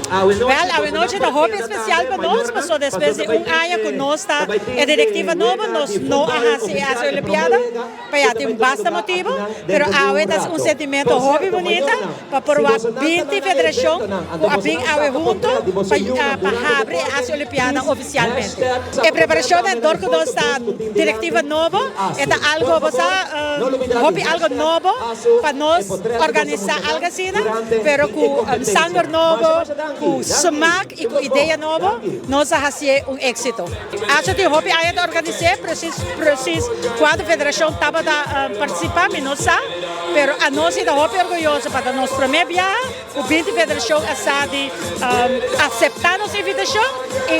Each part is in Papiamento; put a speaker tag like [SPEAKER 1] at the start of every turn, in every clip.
[SPEAKER 1] Wel, awenochi ta hopi especial pa nos, paso despues di un aña cu nos ta e directiva nobo, nos no a haci e Asia Olimpiada, pa ya tin basta motibo, pero awe ta un sentimento hopi bunita pa por wak 20 federacion cu a bin awe hunto pa habri e Asia Olimpiada oficialmente. E preparacionnan dor cu nos ta directiva nobo, e ta algo, bo sa, hopi algo nobo pa nos organisa algo asina, pero cu sanger nobo, cu smaak y cu idea nobo, nos a hacié un exito. Acho tin hopi aña ta organis'é, precies precies cuanto federacion tabata participa mi no sa, pero anos si ta hopi orguyoso pa ta nos prome biaha cu 20 federacion a sa di acepta nos invitacion y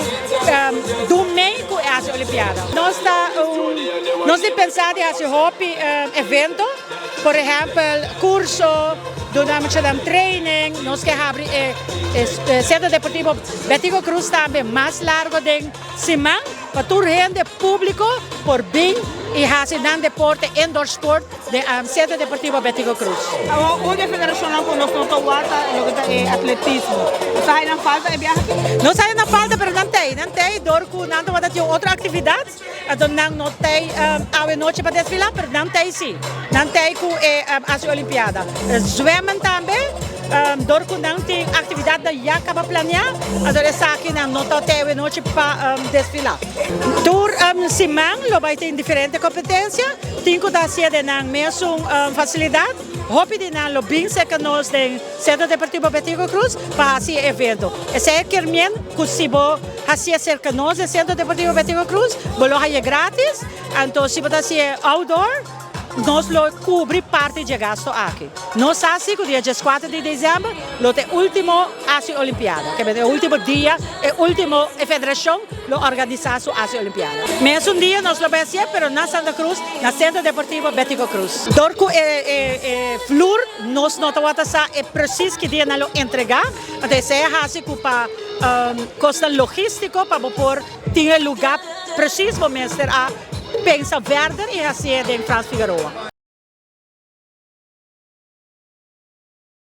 [SPEAKER 1] dun mee cu e haci Olimpiada. Nos ta un nos tin pensa di haci hopi evento, por ehempel curso, duna muchanan training, nos ke habri e Centro Deportivo Betico Croes tambe mas largo den siman pa tur hende publico por bin y haci nan deporte indoor sport den Centro Deportivo Betico Croes.
[SPEAKER 2] Awor un di e federacionnan cu nos no ta wak ta loke ta e atletismo. Nos ta haya nan falta e biaha aki?
[SPEAKER 1] Nos haya nan falta pero nan tey, nan tey door cu nan tabata tin un otro actividad, enton nan no tey awe nochi pa desfila pero nan tey si, nan tey cu e haci Olimpiada. Zwemmen tambe door cu nan tin actividadnan ya caba planea, enton esakinan no ta tey awe nochi pa desfila. Tur siman lo bay tin diferente competencia, tin cu ta hacié den nan mesun facilidad. Hopi di nan lo bin cerca nos den Centro Deportivo Betico Croes pa haci e evento. Esey e kier mien cu si bo hacié cerca nos den Centro Deportivo Betico Croes, bo lo haye gratis. Anto si bo ta hacié outdoor, nos lo cubri parti dje gasto aki. Nos sa si cu dia 14 di december lo ta e ultimo Asia Olimpiada, ke e ultimo dia, e ultimo e federacion lo organisa su Asia Olimpiada. Mesun dia nos lo bay hacié, pero na Santa Cruz, na Centro Deportivo Betico Croes. Dor cu e vloer nos no tawata sa e precies ki dia nan lo entrega, anto esey a haci cu pa cosnan logistico pa bo por tin e lugar precies bo mester a pensa verder y hacié den Frans Figaroa.